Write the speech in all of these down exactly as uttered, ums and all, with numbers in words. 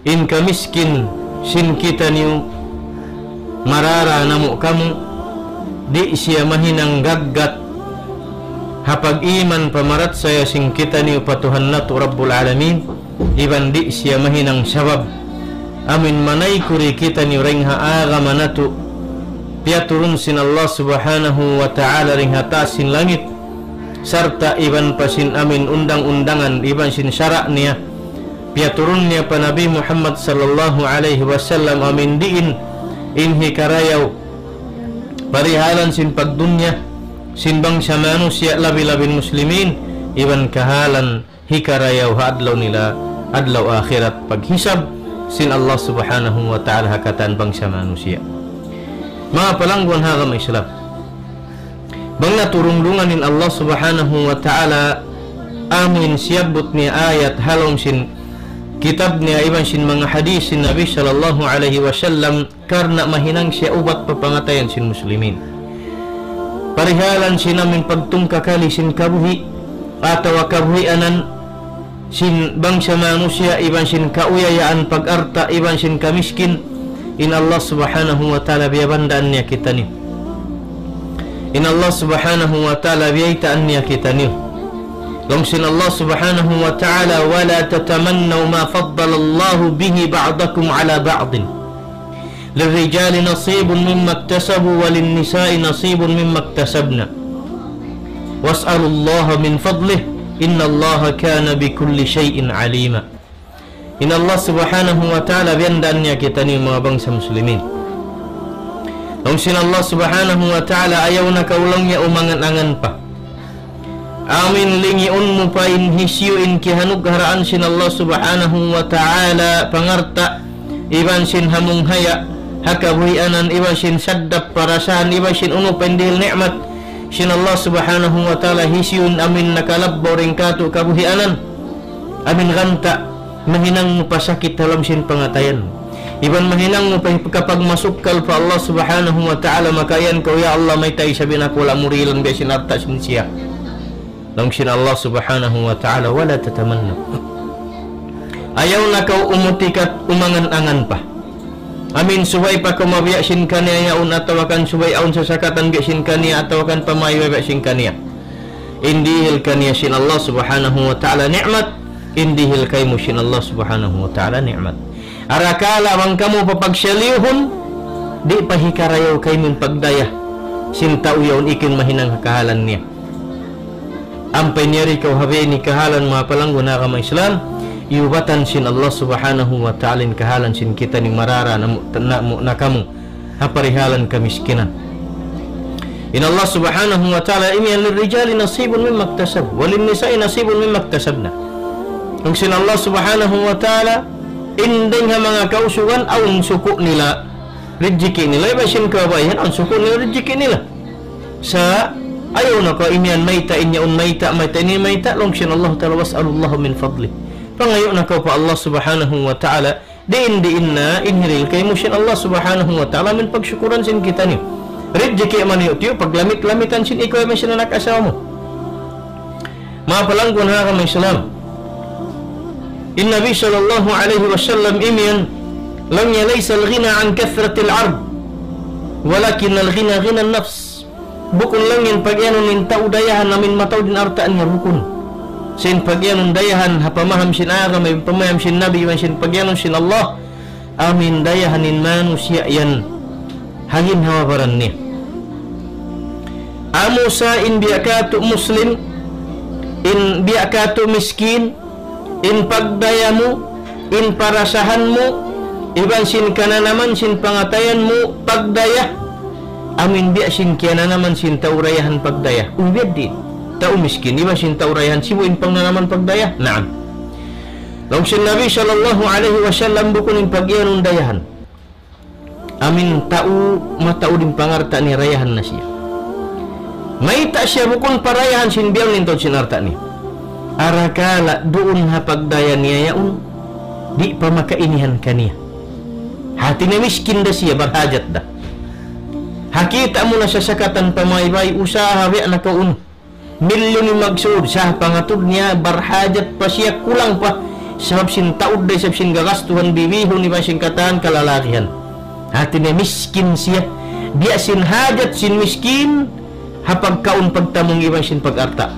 In kamiskin sin kitaniyu marara namu' kamu, di' siya mahinang gaggat ha pag-iman pamarachaya sin kitaniyu pa Tuhan natu' Rabbul Alamin, iban di' siya mahinang sabab amuin manaykud kitaniyu dayn ha agama natu', piyaturun sin Allah Subhanahu wa Ta'ala dayn ha taas sin langit, sarta' iban pa sin amuin undang-undangan iban sin sara' niya, piyaturun niya pa Nabi Muhammad sallallahu alayhi wasallam amuin diin in hikarayaw parihalan sin pagdunya sin bangsa manusiya', labi-labi in muslimin, iban kahalan hikarayaw ha adlaw nila, adlaw akhirat, paghisab sin Allah Subhanahu wa Ta'ala ha katan bangsa manusiya'. Manga palangguan ha agama Islam, bang natu' dungan in Allah Subhanahu wa Ta'ala amuin siyabbut niya ayat ha lawm sin kitab niya iban sin manga hadith sin Nabi sallallahu alayhi wasallam, karna' mahinang siya ubat pa pangatayan sin muslimin. Parihalan sin amuin pagtungkakali sin kabuhi' atawa kabuhianan sin bangsa manusiya' iban sin kauyayaan pag-alta' iban sin kamiskin, in Allah Subhanahu wa Ta'ala biyabandaan niya kitaniyu. In Allah Subhanahu wa Ta'ala biyaytaan niya kitaniyu. Laung sin Allah Subhanahu wa Ta'ala, ولا تتمنوا ما فضل الله به بعضكم على بعض للرجال نصيب مما اكتسبوا وللنساء نصيب مما اكتسبن واسألوا الله من فضله إن الله كان بكل شيء عليما. In Allah Subhanahu wa Ta'ala biyandaan niya kitaniyu manga bangsa muslimin. Laung sin Allah Subhanahu wa Ta'ala, ayaw na kaw laung niya umangan-angan pa amuin lingiun mu pa in hisiyu in kiyanugharaan sin Allah Subhanahu wa Ta'ala pangalta' iban sin hamunghaya ha kabuhianan iban sin saddap parasahan iban sin unu pa in dihil ni'mat sin Allah Subhanahu wa Ta'ala, hisiyu in amuin nakalabbaw dayn kātu' kabuhianan, amuin ganta', mahinang mu pa sakit ha lawm sin pangatayan mu. Iban mahinang mu pa kapagmasukkal pa Allah Subhanahu wa Ta'ala, makaiyan kaw, "Ya Allah, mayta' isab in aku wala' mu dihilan biya' sin alta' sin siya." Laung sin Allah Subhanahu wa Ta'ala, ولا تتمنوا. Ayaw na kaw umutikat umangan-angan pa. Amuin subay pa kaw mabiya' sin kaniya yaun atawa kan subay awn sasakatan biya' sin kaniya atawa kan pamaybay biya' sin kaniya. In dihil kaniya sin Allah Subhanahu wa Ta'ala ni'mat, in dihil kaymu sin Allah Subhanahu wa Ta'ala ni'mat. Arakala' bang kamu papagsiyalihun, di' pa hikarayaw kaymu in pagdaya sin tau yaun ikin mahinang ha kahalan niya. Ampa in yari kaw ha biya' ini kahalan manga palangguan ha agama Islam, iyubatan sin Allah Subhanahu wa Ta'ala in kahalan sin kitaniyu marara namu', namu' na kamu ha parihalan kamiskinan. In Allah Subhanahu wa Ta'ala imiyan, للرجال نصيب مما اكتسبوا وللنساء نصيب مما اكتسبن. Laung sin Allah Subhanahu wa Ta'ala, in dayng ha manga kausugan awn suku' nila rijiki' nila, iban sin kababaihan awn suku' nila rijiki' nila. Sa' ayaw na kaw imiyan mayta' in yaun mayta', mayta' ini mayta', laung sin Allah Ta'ala, واسألوا الله من فضله. Pangayu' na kaw pa Allah Subhanahu wa Ta'ala, diin-diin na in hirihil kaymu sin Allah Subhanahu wa Ta'ala amuin pagsukuran sin kitaniyu. Rijiki' maniyu-tiyu, paglamit-lamitan sin ikaw iban sin anak asawa mu. Manga palangguan ha agama Islam. In Nabi sallallahu alayhi wasallam imiyan, laung niya, ليس الغنى عن كثرة العرض ولكن الغنى غنى النفس. Bukun laung in pagiyanun in tau dayahan amuin mataud in alta' niya, bukun. Sa' in pagiyanun dayahan ha pamaham sin agama, in pamaham sin Nabi, iban sin pagiyanun sin Allah, amuin dayahan in manusiya' yan ha ginhawa-baran niya. Amu sa in biya' katu' Muslim, in biya' katu' miskin, in pagdaya mu, in parasahan mu, iban sin kananaman sin pangatayan mu, pagdaya, amuin biya' sin kiyananaman sin tau dayahan pagdaya. Uy, biya' diin. Tau miskin, iban sin tau dayahan, sibu' in pangnanaman pagdaya. Naam. Laung sin Nabi sallallahu alayhi wasallam, bukun in pagiyanun dayahan. Amuin tau mataud in pangalta' niya, dayahan na siya. Mayta' siya bukun pa dayahan sin biya' niya in taud sin alta' niya. Arakala' duun ha pagdaya niya yaun, di' pa makainihan kaniya. Hati niya miskin da siya, barhajat da. Ha kita' mu na sasakatan pamaybay, usaha biya' na kaw unu. Milyun in magsud, sa' pangatud niya, barhajat pa siya, kulang pa. Sabab sin taud da isab sin gagastuhan bibihun iban sin katan kalalagihan. Hati niya miskin siya. Biya' sin hajat sin miskin, ha pagkaun pagtamung iban sin pag-alta'.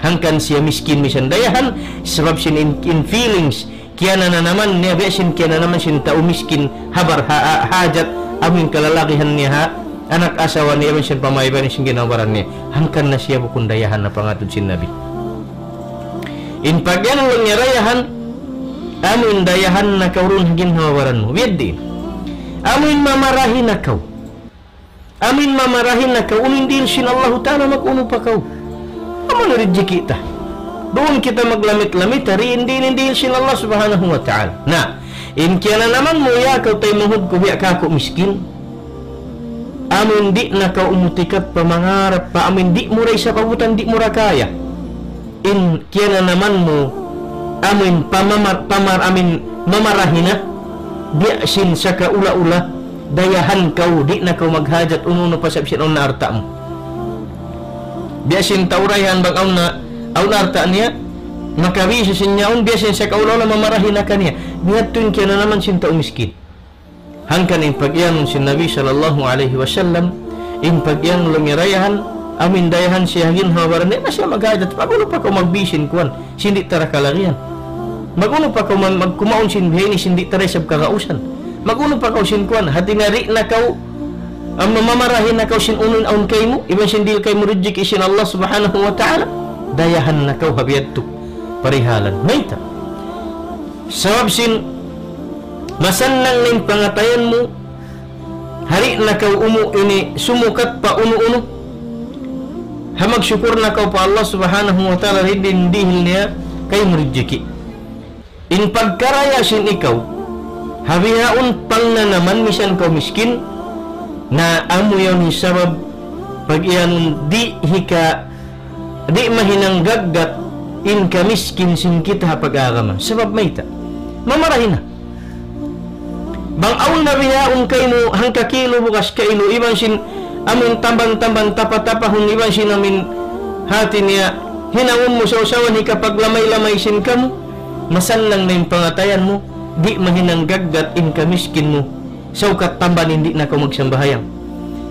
Hangkan siya miskin misan dayahan, sabab sin in, in feelings, kiyanananaman niya biya' sin kiyananaman sin tau miskin, ha bar ha, ha, hajat, amu in kalalagihan niya ha, anak asawa niya iban sin pamaybay niya sin ginhawa-baran niya. Hangkan na siya bukun dayahan na pangatud sin Nabi. In pag'iyanun laung niya dayahan, amu in dayahan na kaw duun ha ginhawa-baran mu. Biya' diin. Amu in mamarahi na kaw. Amu in mamarahi na kaw, unu in dihil sin Allahu Ta'ala, mag-unu pa kaw. Amu na rijiki' ta. Duun kita maglamit-lamit, ha dihil, dihil, dihil sin Allah Subhanahu wa Ta'ala. Na, in kiyananaman mu, ya kaw taymanghud ku, biya' kaku' miskin. Amu in di' na kaw umutikat pa mangarap pa, amu in di' mu da isab abutan, di' mu da kaya. In kiyananaman mu, amu in pamamar-, pamar-, amu in mamarahi na, biya' sin sakaula-ula, dayahan kaw, di' na kaw maghajat, unu-unu pa sabab sin awn na alta' mu. Biya' sin tau dayahan bang awn na, awn na alta' niya, makabisi sin yaun, biya' sin sakaula-ula mamarahi na kaniya. Biya' ha yan in kiyananaman sin tau miskin. Hangkan in pag'iyanun sin Nabi sallallahu alayhi wasallam, in pag'iyanun laung niya dayahan, amu in dayahan siya ha ginhawa-baran niya, na siya maghajat, mag-unu pa kaw magbisi sin kuwan, sin di' ta da kalagihan. Mag-unu pa kaw mag-, magkumaun sin bihaini, sin di' ta da isab kagausan. Mag-unu pa kaw sin kuwan, hati niya di' na kaw, ah, mamamarahi na kaw sin unu in awn kaymu, iban sin dihil kaymu rijiki' sin Allah Subhanahu wa Ta'ala, dayahan na kaw ha biya' yadtu parihalan. Mayta'? Sabab sin masannang na in pangatayan mu, ha di' na kaw umu ini sumukat pa unu-unu. Ha magsukur na kaw pa Allah Subhanahu wa Ta'ala, ha dihil niya kaymu rijiki'. In pagkaraya sin ikaw, ha bihaun pangnanaman misan kaw miskin, na amu yaun in sabab pag'iyanun di' hika di' mahinang gaggat in kamiskin sin kita ha pag-agama. Sabab mayta'? Mamarahi na. Bang awn na bihaun kaymu hangka kilu bugas kailu, iban sin amu in tamban-tamban tapa-tapahun, iban sin amu in hati niya hinangun mu sawsawan hikapaglamay-lamay sin kamu, masannang na in pangatayan mu, di' mahinang gaggat in kamiskin mu. Sawkat tamban in di' na kaw magsambahayang.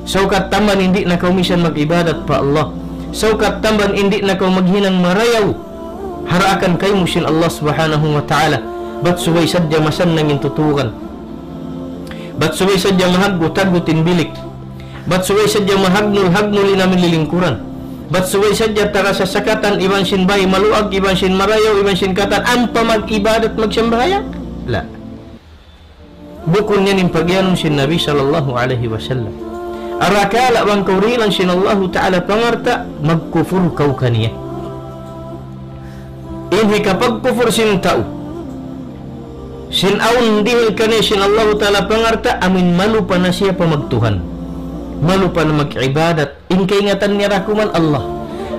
Sawkat tamban in di' na kaw misan mag-ibadat pa Allah. Sawkat tamban in di' na kaw maghinang marayaw ha daakan kaymu sin Allah Subhanahu wa Ta'ala. Bat subay sadja masannang in tutukan. Bat subay sadja mahaggut-haggut in bilik. Bat subay sadja mahagnul-hagnul in amu in lilingkuran. Bat subay sadja taga sasakatan iban sin bay maluag, iban sin marayaw, iban sin katan, ampa mag-ibadat magsambahayang? La. Bukun yan in pag'iyanun sin Nabi sallallahu alayhi wasallam. Arakala' bang kaw dihilan sin Allahu Ta'ala pangalta', magkufur kaw kaniya. In hikapagkufur sin tau sin awn dihil kaniya sin Allahu Ta'ala pangalta', amu in malupa na siya pa magtuhan. Malupa na mag-ibadat. In kaingatan niya da kuman Allah.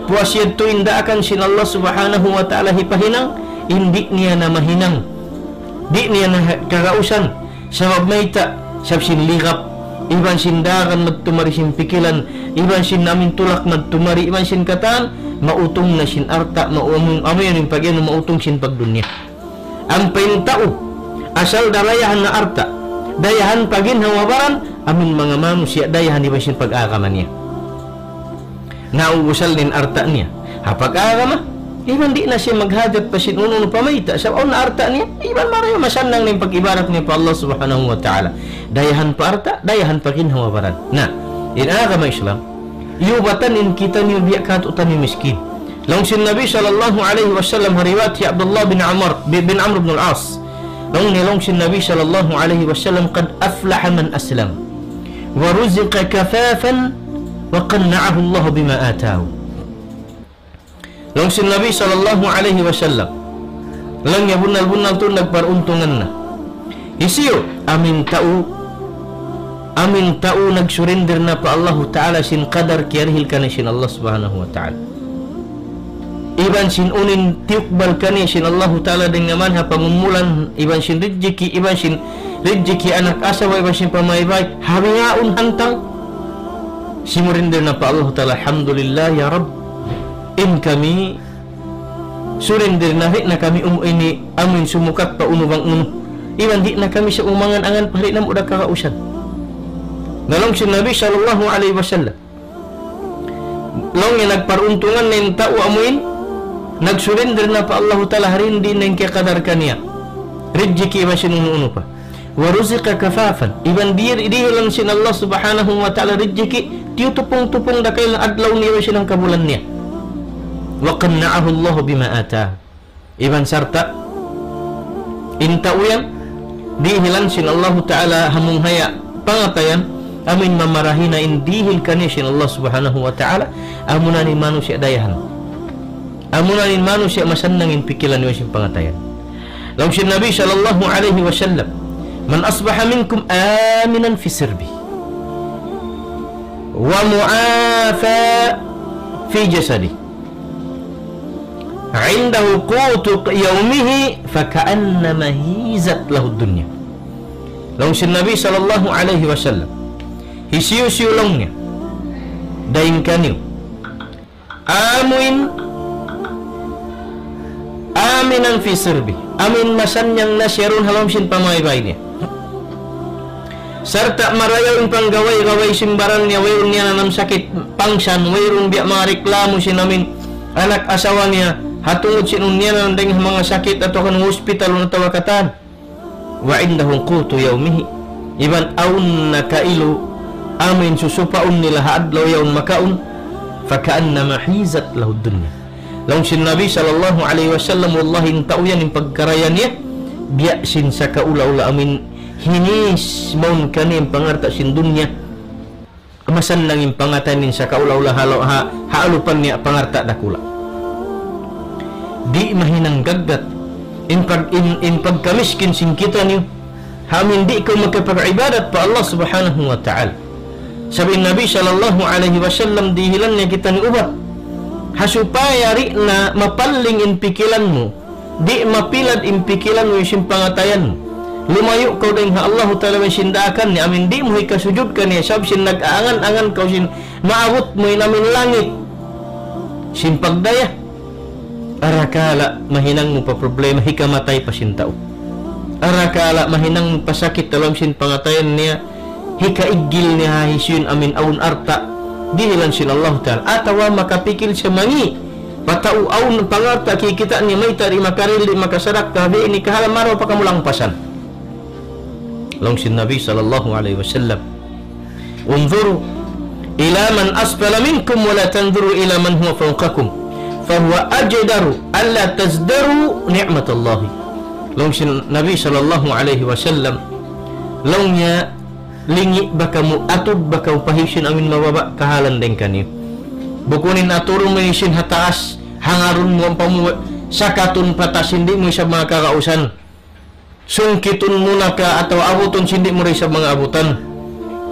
Puas yadtu in daakan sin Allah Subhanahu wa Ta'ala hipahinang, in di' niya na mahinang. Di' niya na kagausan. Sabab mayta', sabab sin ligap, iban sin daran magtumari sin pikilan, iban sin amu in tulak magtumari, iban sin katan, mautung na sin alta', mautung, amu yan in pag'iyanun mautung sin pagdunya. Ampa in tau, asal da dayahan na alta', dayahan pa ginhawa-baran, amu in manga manusiya' dayahan iban sin pag-agama niya. Nauusal in alta' niya ha pag-agama, iban di' na siya maghajat pa sin unu-unu pa mayta', sabab awn na alta' niya, iban marayaw masannang na in pag-ibadat niya pa Allah Subhanahu wa Ta'ala. Dayahan pa alta', dayahan pa ginhawa-baran. Na, in agama Islam, iyubatan in kitaniyu biya' katu'taniyu miskin. Laung sin Nabi sallallahu alayhi wasallam ha riwayat hi Abdullah bin Amr, bi-, bin Amr ibn al-As. Laung niya, laung sin Nabi sallallahu alayhi wasallam, قد أفلح من أسلم ورزق كفافا وقنعه الله بما آتاه. Laung sin Nabi sallallahu alayhi wasallam, laung niya bunnal-bunnal tuud nagparuntungan na. Hisiyu? Amu in tau, amu in tau nagsurrender na pa Allahu Ta'ala sin qadar kiyarihil kaniya sin Allah Subhanahu wa Ta'ala. Iban sin unu in tiyukbal kaniya sin Allahu Ta'ala dayn ha manga pangumulan, iban sin rijiki', iban sin rijiki' anak asawa, iban sin pamaybay, ha bihaun hantang simurrender na pa Allahu Ta'ala, alhamdulillah ya Rabb, in kami surrender na, di' na kami um ini amuin sumukat pa unu bang unu. Iban di' na kami sa umangan-angan pa, di' namu' da kagausan. Na laung sin Nabi sallallahu alayhi wasallam, laung niya nagparuntungan na in tau amuin nag-surrender na pa Allahu Ta'ala, ha dindi na in kiyakadar kaniya. Rijiki iban sin unu-unu pa. ورزق كفافا. Iban di-, dihilan sin Allah Subhanahu wa Ta'ala rijiki, tiyutupung-tupung da kailan adlaw niya iban sin hangkabulan niya. وقنعه الله بما آتاه. Iban sarta', in tau yan, dihilan sin Allahu Ta'ala hamung haya pangatayan, amuin mamarahi na in dihil kaniya sin Allah Subhanahu wa Ta'ala, amuna in manusiya' dayahan. Amuna in manusiya' masannang in pikilan niya sin pangatayan. Laung sin Nabi sallallahu alayhi wasallam, من أصبح منكم آمنا في سربه ومعافى في جسده عنده قوت يومه فكأنما حيزت له الدنيا. Laung sin Nabi sallallahu alayhi wasallam, hisiyu-siyu laung niya dayn kaniyu amuin آمنا في سربه, amuin masannyang na siya duun ha lawm sin pamaybay niya. Sarta' marayaw in panggaway-gaway sin baran niya, wayruun niya nanam sakit pangsan, wayruun biya' manga reklamu sin amuin anak asawa niya, ha tungud sin unu niya nanam dayn ha manga sakit atawa kan hospital atawa katan. وعنده قوت يومه. Iban awn na kailu amuin susupaun nila ha adlaw yaun makaun. فكأنما حيزت له الدنيا. Laung sin Nabi sallallahu alayhi wasallam, wallahi in tau yan in pagkaraya niya, biya' sin sakaula-ula amuin hinis mawn kaniya in pangalta' sin dunya. Masannang in pangatayan niya sakaula-ula ha, ha, ha alupan niya pangalta' dakula'. Di' mahinang gaggat in pag-, in, in pagkamiskin sin kitaniyu, ha amuin di' kaw makapag-ibadat pa Allah Subhanahu wa Ta'ala. Sabab in Nabi sallallahu alayhi wasallam dihilan niya kitaniyu ubat. Ha supaya di' na mapalling in pikilan mu, di' mapilad in pikilan mu sin pangatayan mu. Lumayu' kaw dayn ha Allahu Ta'ala iban sin daakan niya, amuin di' mu hikasujud kaniya, sabab sin nag-aangan-angan kaw sin maabut mu in amuin langit sin pagdaya. Arakala' mahinang mu pa problema, hikamatay pa sin tau. Arakala' mahinang mu pa sakit ha lawm sin pangatayan niya, hikaiggil niya ha hisiyu in amuin awn alta', dihilan sin Allahu Ta'ala. Atawa makapikil siya mangi' pa tau awn pangalta' kikita' niya mayta' di' makarihil, di' makasadakka, biya' ini kahalan, marayaw pa kamu langpasan. Laung sin Nabi sallallahu alayhi wasallam, انظروا إلى من أسفل منكم ولا تنظروا إلى من هو فوقكم فهو أجدر ألا تزدروا نعمة الله. Laung sin Nabi sallallahu alayhi wasallam, laung niya, lingi' ba kamu, atud ba kamu pa hisiyu in amuin mababa' kahalan dayn kaniyu. Bukun in aturun mu hisiyu in ha taas, hangarun mu ampa mu sakatun pa taas, di' mu isab manga kagausan. Sungkitun mu na ka atawa abutun sin di' mu da isab manga abutan.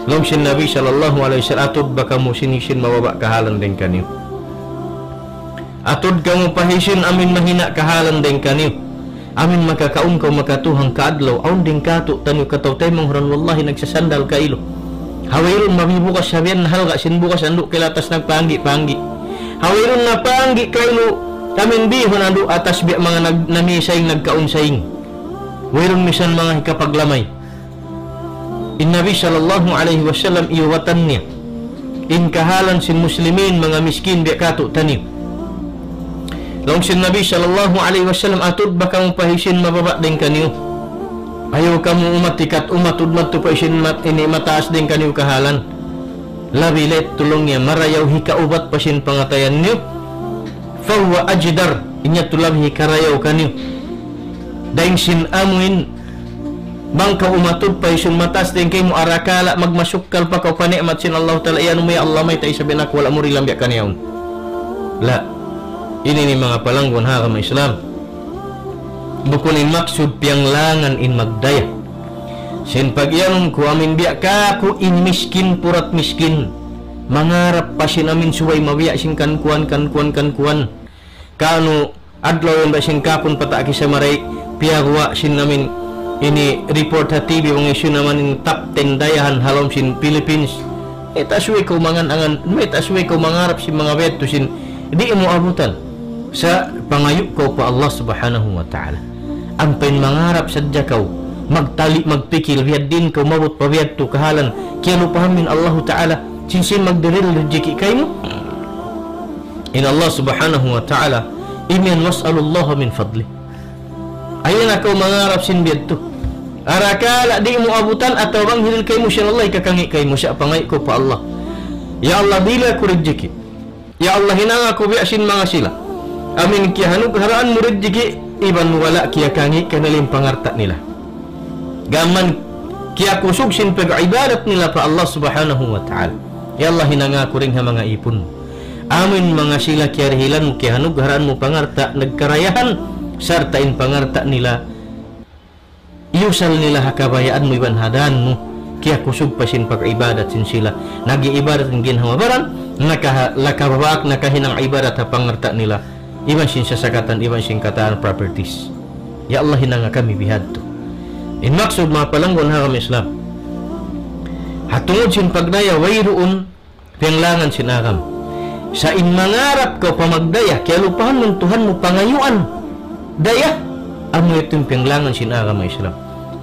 Laung sin Nabi sallallahu alayhi wasallam, atud ba kamu sin hisiyu in mababa' kahalan dayn kaniyu. Atud kamu pa hisiyu in amuin mahina' kahalan dayn kaniyu. Amuin makakaun kaw makatuhang kaadlaw, awn dayn kātu'niyu kataw-taymanghuran, wallahi nagsasandal kailu. Ha wayruun mabibukas, sabihan nahalga' sin bukas, andu' kailatas nagpanggi'-panggi'. Ha wayruun napanggi' kailu, amuin bihun andu' atas biya' manga nag-, namisaing nagkaun saing. Wayruun misan manga hikapaglamay. In Nabi sallallahu alayhi wasallam iyubatan niya in kahalan sin muslimin, manga miskin biya' kātu'niyu. Laung sin Nabi sallallahu alayhi wasallam, atud ba kamu pa hisiyu in mababa' dayn kaniyu. Ayaw kamu umat ikat umatud madtu pa hisiyu in mat-, ini mataas dayn kaniyu kahalan. Labi layt laung niya marayaw hikaubat pa sin pangatayan niyu. فهو أجدر, in yadtu labi hikarayaw kaniyu. Dayn sin amuin bang kaw umatud pa hisiyu in mataas dayn kaymu, arakala' magmasukkal pa kaw pa ni'mat sin Allahu Ta'ala, iyanun mu, "Ya Allah, mayta' isab in aku wala' mu dihilan biya' kaniya yaun." La. Ini in manga palangguan ha agama Islam. Bukun in maksud piyanglangan in magdaya. Sin pag-iyanun ku amuin biya' kāku' in miskin, purat miskin. Mangarap pa sin amuin subay mabiya' sin kan kuwan, kan kuwan, kan kuwan. Kanu adlaw yan ba sin kapun pata' kisa maray piyaguwa' sin amuin ini report ha T V bang hisiyu na man in top ten dayahan ha lawm sin Philippines. Mayta' subay kaw mangan-angan, mayta' subay kaw mangarap sin manga biya' yadtu sin di' mu abutan. Sa' pangayu' kaw pa Allah Subhanahu wa Ta'ala. Ampa in mangarap sadja kaw, magtali, magpikil, biya' diin kaw maabut pa biya' tu kahalan, kiyalupahan mu in Allahu Ta'ala, sin siya magdiril rijiki' kaymu. In Allah Subhanahu wa Ta'ala, imiyan, واسألوا الله من فضله. Ayaw na kaw mangarap sin biya' tu. Arakala' di' mu abutan atawa bang hiril kaymu sin Allah, hikakangi' kaymu, sa' pangayu' kaw pa Allah. Ya Allah, dihili aku rijiki'. Ya Allah, hinanga aku biya' sin manga sila. Amu in kiyahanugharaan mu rijiki', iban wala' kiyakangi' kanila in pangalta' nila. Gām kiyakusug sin pag-ibadat nila pa Allah Subhanahu wa Ta'ala. Ya Allah, hinanga aku dayn ha manga ipun mu. Amu in manga sila kiyarihilan mu, kiyahanugharaan mu pangalta', nagkarayahan, sarta' in pangalta' nila iyusal nila ha kabayaan mu iban ha dān mu, kiyakusug pa sin pag-ibadat sin sila. Nag-iibadat in ginhawa-baran, naka-, nakabaak, nakahinang ibadat ha pangalta' nila, iban sin sasakatan, iban sin katān properties. Ya Allah, hinanga kami bihādtu. In maksud, manga palanggun ha agama Islam, ha tungud sin pagdaya, wayruun piyanglangan sin agama. Sa' in mangarap kaw pa magdaya, kiyalupahan mu in Tuhan mu pangayuan daya, amu yadtu in piyanglangan sin agama Islam.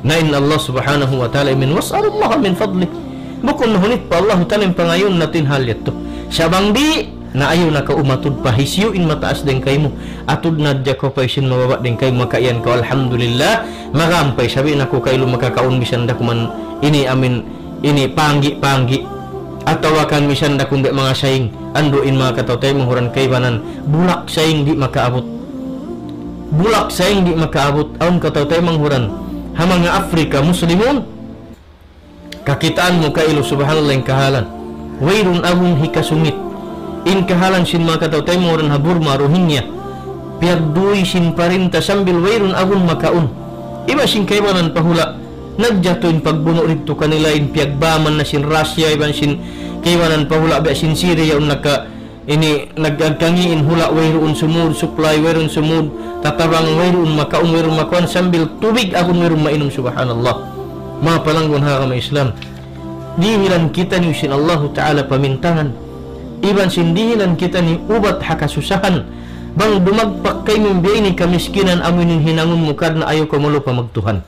Na in Allah Subhanahu wa Ta'ala imiyan, واسألوا الله من فضله. Bukun mahunit pa Allah Ta'ala in pangayuun natu' in hal yadtu. Sa' bang di', na ayaw na kaw umatud pa hisiyu in mataas dayn kaymu. Atud na hadja kaw pa hisiyu in mababa' dayn kaymu, makaiyan kaw, alhamdulillah, magām pa isab in aku kailu makakaun misan da kuman ini amu in ini panggi'-panggi'. Atawa kan misan da kuman manga saying, andu' in manga kataw-taymanghuran kaibanan, bulak saying di' makaabut. Bulak saying di' makaabut, awn kataw-taymanghuran ha manga Afrika Muslimun, kakitaan mu kailu, subhanallah, in kahalan. Wayruun agun hikasungit. In kahalan sin manga kataw-taymanghuran ha Burma, Rohingya, piyagduy sin parinta sambil wayruun agun makaun. Iban sin kaibanan pa hula', nagjatu in pagbunu' didtu kanila, in piyagbaman na sin Russia, iban sin kaibanan pa hula' biya' sin Syria, yaun naka-, ini nag-, nagkangi' in hula', wayruun sumud supply, wayruun sumud tatabang, wayruun makaun, wayruun makuan, sambil tubig agun wayruun mainum, subhanallah. Manga palanggun ha agama Islam, dihilan kitaniyu sin Allahu Ta'ala pamintangan, iban sin dihilan kitaniyu ubat ha kasusahan. Bang dumagpak kaymu biya' ini kamiskinan, amu in hinangun mu karna' ayaw kaw malupa magtuhan.